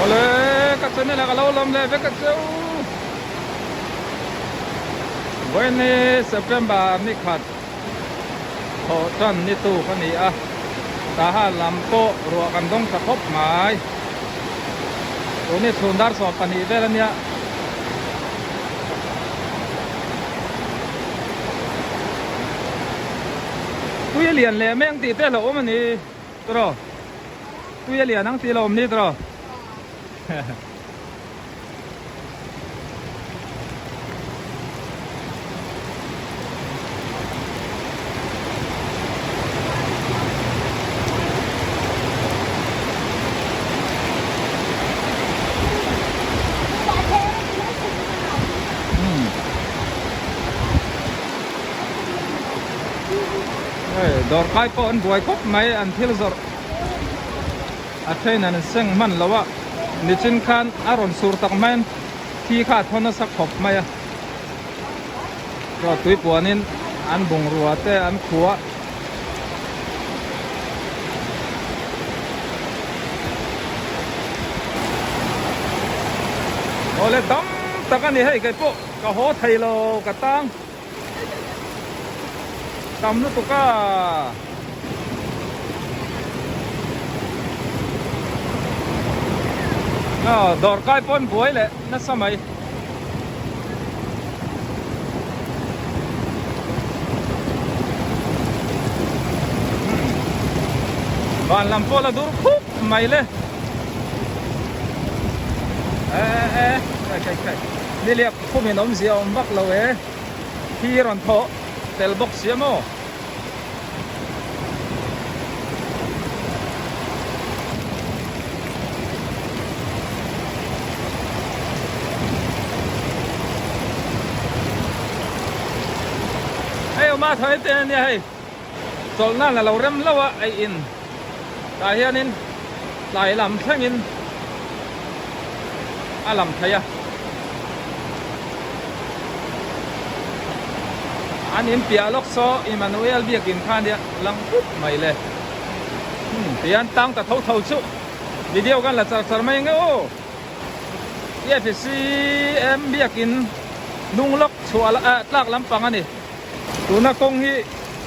Awle ka channel ah ka lo lawm leh vek a cheu. Vawiin September ni khat thawh tan ni tuk a ni a, Taha lam pawh ruah kan dawng tha khawp mai. Tuni chhun dar 12 vel a nia. Tui a lian leh mai ang tih te a hlauhawm a ni tawh. Tui a lian ang tih lo awm ni tawh. Dawr kai pawh an buai khawp mai an thil zawrh a then an seng hman lo a nichin khan a rawn sur tak mai in thi kha a thaw nasa khawp mai a chuan tui puanin an bungrua te an khuh a. Awle tam tak a ni hei kei pawh ka haw thei lo ka tang. Tam lutuk a. Aw dawr kai pawn buai leh nasa mai. Van lam pawh la dur khup mai le. E e e kai kai. Niliak khumin awmzia awm vak lo e. Thi rawn thawh tel bawk si a maw? Hei awma thawi te ania hei chawlh nan a lo rem lo a ei in tah hianin tlai lam thlengin a lam thei a. An in piah lawk saw Emmanuel biakin kha nia lang pup mai le. Hmm, tihian tang ta tho tho chu video kan la char char mai nge aw. EFCM biakin hnung lawk chhuah ah tlak lampang a ni. Tuna kawng hi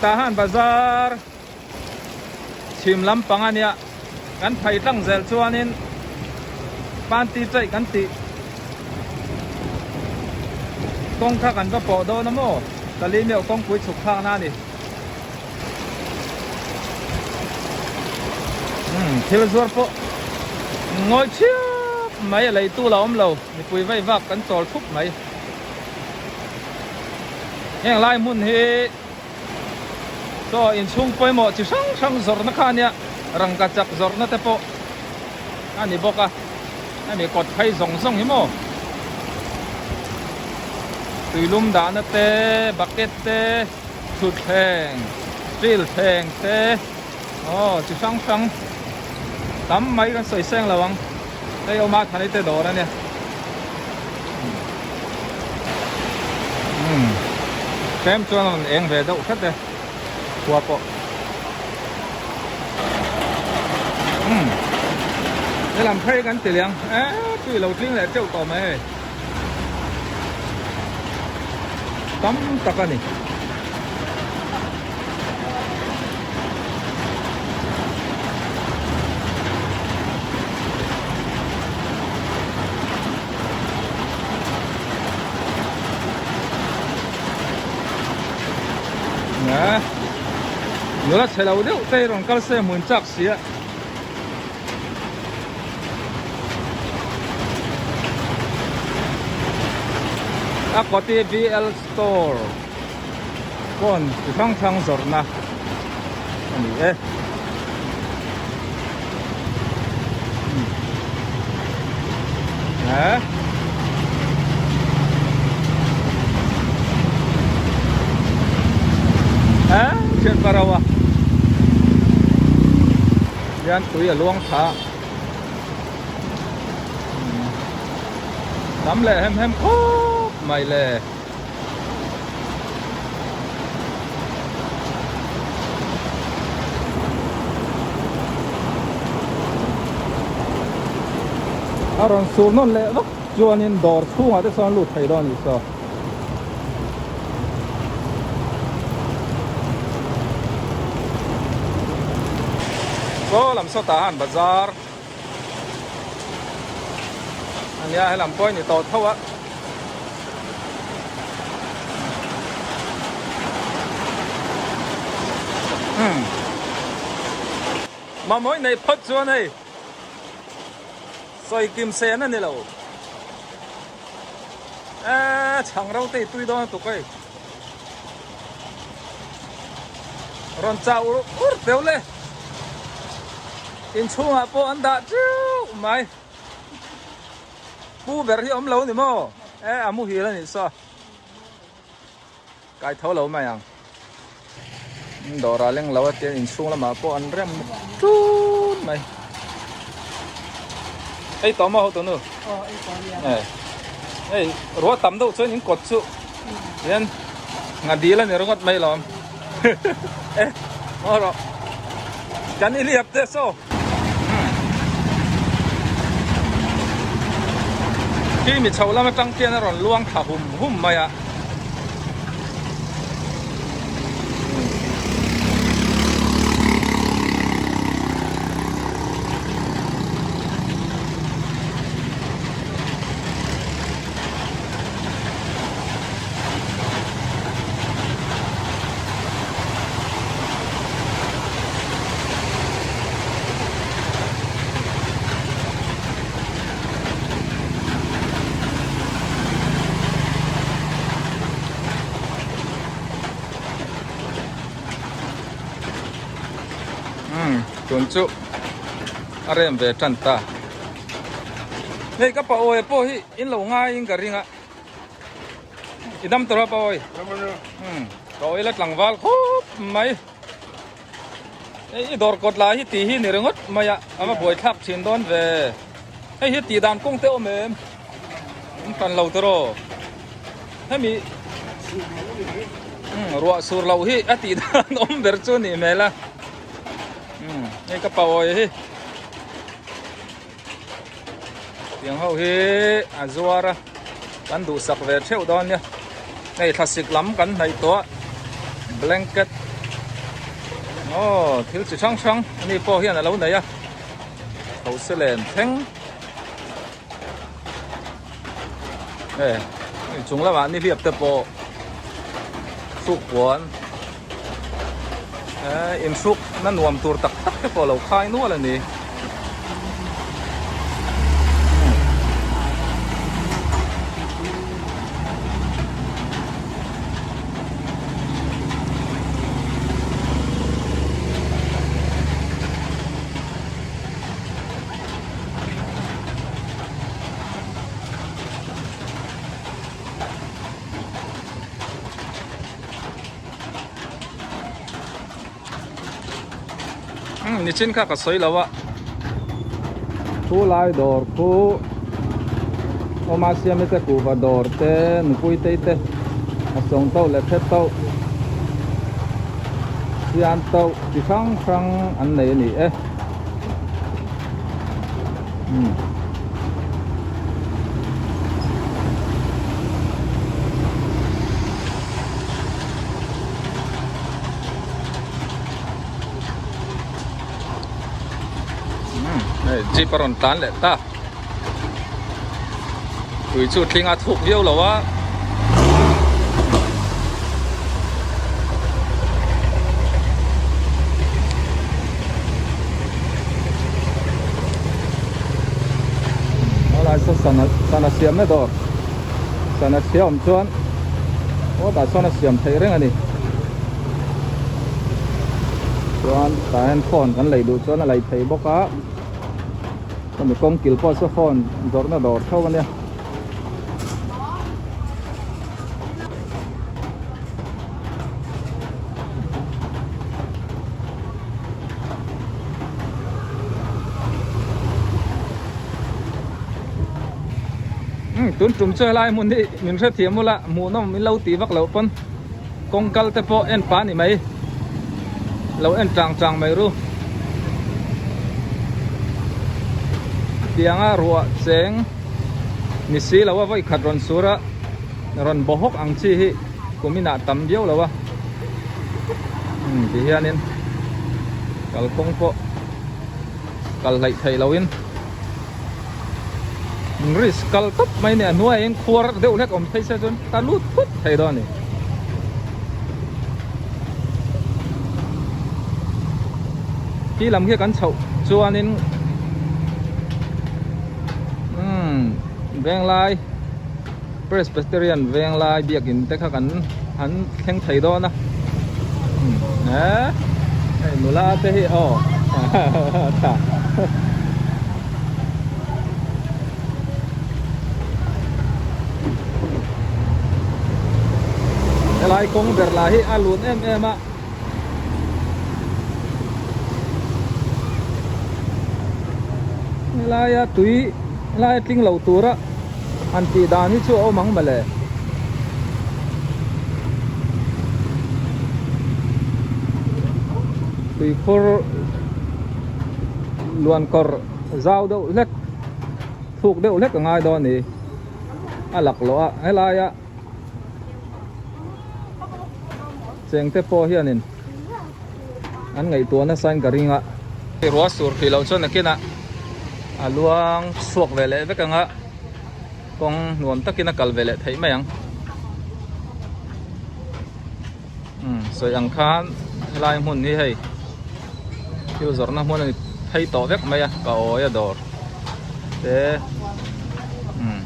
Tahan Bazar chhim lampang a nia kan phei tlang zel chuanin panty chaih kan tih kawng kha kan va pawh dawn a maw tali meuh kawngpui chhuk thlak na a ni umm thil zuar pawh ngawi chiap mai a leitu la awm lo mipui vei vak kan chawl thup mai heng lai hmun hi. Chaw inchhung pawimawh chi hrang hrang zawrhna kha ania rangka chak zawrhna te pawh a ni bawk a hemi kawt phei zawng zawng hi maw tuilum dahna te bucket te thutthleng steel thleng te aw chi hrang hrang tam mai kan sawi seng lo ang hei awma thani te dawr a nia. Umm tlem chuan a rawn eng ve deuh hret e khua pawh umm helam phei kan ti liang e tui lo tling leh teuh tawh mai hei tam tak a ni. Nula chhe lo deuh te hi rawn kal se hmun chak si a. A kawti BL store pawn chi hrang hrang zawrhna a ni e. Eh? Eh? Thian parawa. Hian tui a luang tha. Tam leh hem hem khawp mai le. A rawn sur nawn leh vak chuanin dawr chhungah te chuan lut thei dawn a nih saw. Saw lam saw tah han bazar a nia helam pawh a ni tawh tho a. Umm mamawh i neih phawt chuan hei sawi kim sen a ni lo eee chhang ro te i tui dawn lutuk hei rawn chau ur ur teuh le inchhungah pawh an dah teuh mai. Pu ber hi awm lo ni maw? E a muhil a nih saw. Kai tho lo mai ang. Dawrah leng lo a tian inchhung lamah pawh an rem tun mai. Ei tawh maw hotu nu? Aw ei tawh nia. E ei ruah tam deuh chuan in kawt chu hian nga dil a ni ringawt mai lawm. E maw rawh. Kan i liap te saw. Khi mi chho lam atang khian a rawn luang thla hum hum mai a. Umm tun chu a rem ve tan ta hei ka pa awi pawh hi in lo ngai in ka ring a. I dam tawh a pawi. Umm ka awih la tlangval khawp mai. Hei i dawr kawt lah hi tih hi ni ringawt mai a, a va buaithlak thin dawn ve. Hei hi tih dan kawng te awm em? Awm hran lo tawh Hemi umm ruah sur loh hi a tih dan awm ber chu nih hmel a. Umm hei ka pawi hi. Tiang ho hi a zuar a kan duhsak ve theuh dawn nia hei thlasik lam kan hnaih tawh a blanket aw thil chi hrang hrang ani pawh hian a lo nei a hausa len thleng e chung lamah nihliap te pawh hruk puan eh inhruk na nuam tur tak tak te pawh a lo khai nual a ni. Umm nichin kha ka sawi lo a thu lai dawr khu awma siam te kuhva dawr te nupui te te a sawng tauh leh phet tauh sian tauh chi hrang hrang an nei a ni e. Umm. Hei jeep a rawn tlan leh ta tui chu tling a thuk viau lo a. Helai saw sana sana siam na dawr sana chhia awm chuan aw tah chuan a siam theih reng a ni chuan tah hian phone kan lei duh chuan a lei thei bawk a chumi kawng kil pawh saw phone zawrhna dawr tho a nia. Umm tun tum chu helai hmun hi min hrethiam ula hmuhnawm min lo tih vak loh pawn kawng kal te pawh en pah a ni mai lo en chang chang mai ru. Tianga ruah cheng ni si lo a vawi khat rawn sur a rawn baw hawk ang chi hi kum inah tam viau lo a umm ti hianin kalkawng pawh kal hleih theih loin risk kal tawp mai a ni a hnuaiah hian khuar deuh hlek awm phei se chuan ta lut phut thei dawn a ni. Khi lam khi kan chhoh chuanin umm Venglai Presbyterian Venglai biakin te kha kan han thleng thei dawn a umm eh hei nula te hi aw tha. Helai kawng ber lah hi a lun em em a. Helaia tui helaia tling lo tura han tih dan hi chu a awm ang mawle. Tuikhur luan kawr zau deuh hlek thuk deuh hlek a ngai dawn a ni a laklawh a helaia Cheng te pawh hianin an ngaihtuah nasa in ka ring a. Ruah sur thih loh chuan nakinah a luang chhuak ve leh vek ang a, kawng nuam takin a kal ve leh theih mai ang. Umm sawi ang khan helai hmun hi hei thil zawrhna hmun a ni phei tawh vek mai a ka awi a dawr te umm.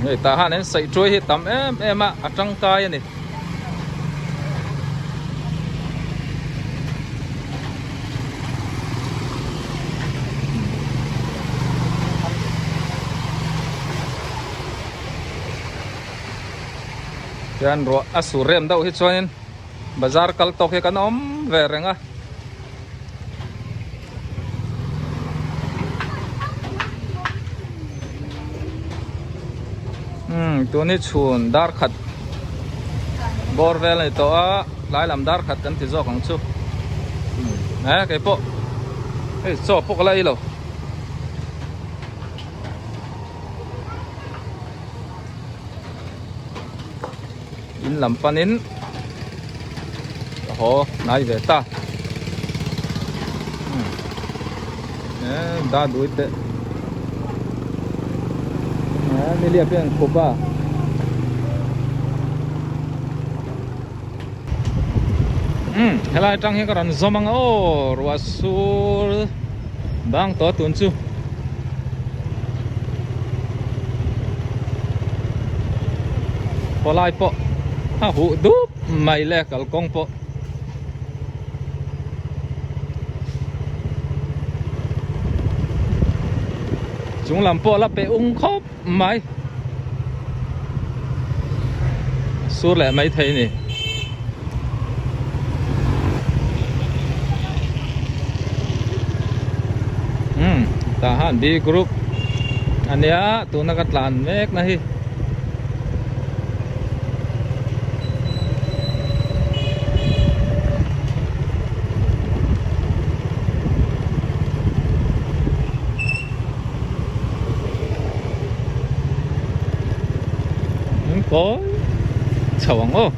Hei tah hian an saih chuai hi tam em em a a tangkai a ni. Chuan ruah a sur rem deuh hi chuanin bazar kal tawk hi kan awm ve reng a. Umm tun hi chhun dar khat bawr vel a ni tawh a tlai lam dar khat kan ti zawk ang chu eh kei pawh hei chaw pawh ka la ei lo. In lam panin ka haw hnai ve ta eh da dui teh eh niliap hian khup a. Umm helai atang hian ka rawn zawm ang aw ruah sur bang tawh tun chu. Khawlai pawh a huh dup mai le kalkawng pawh. Chung lam pawh la pe ung khawp mai. Sur leh mai thei ni. Umm tah han B group ania tuna ka tlan mek na hi. Kawi chho ang aw.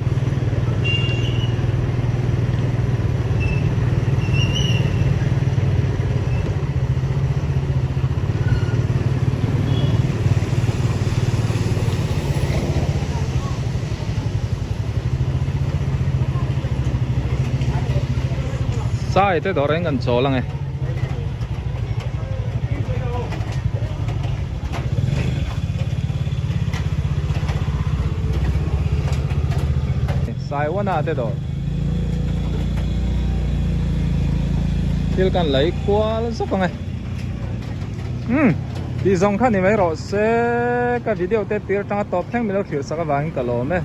Sai te dawr in kan chawl ang e. Saiwana te dawr thil kan lei kual zawk ang e umm tih zawng kha ni mai rawh se ka video te tir atanga tawp thleng min lo thlir sak avangin ka lawm e.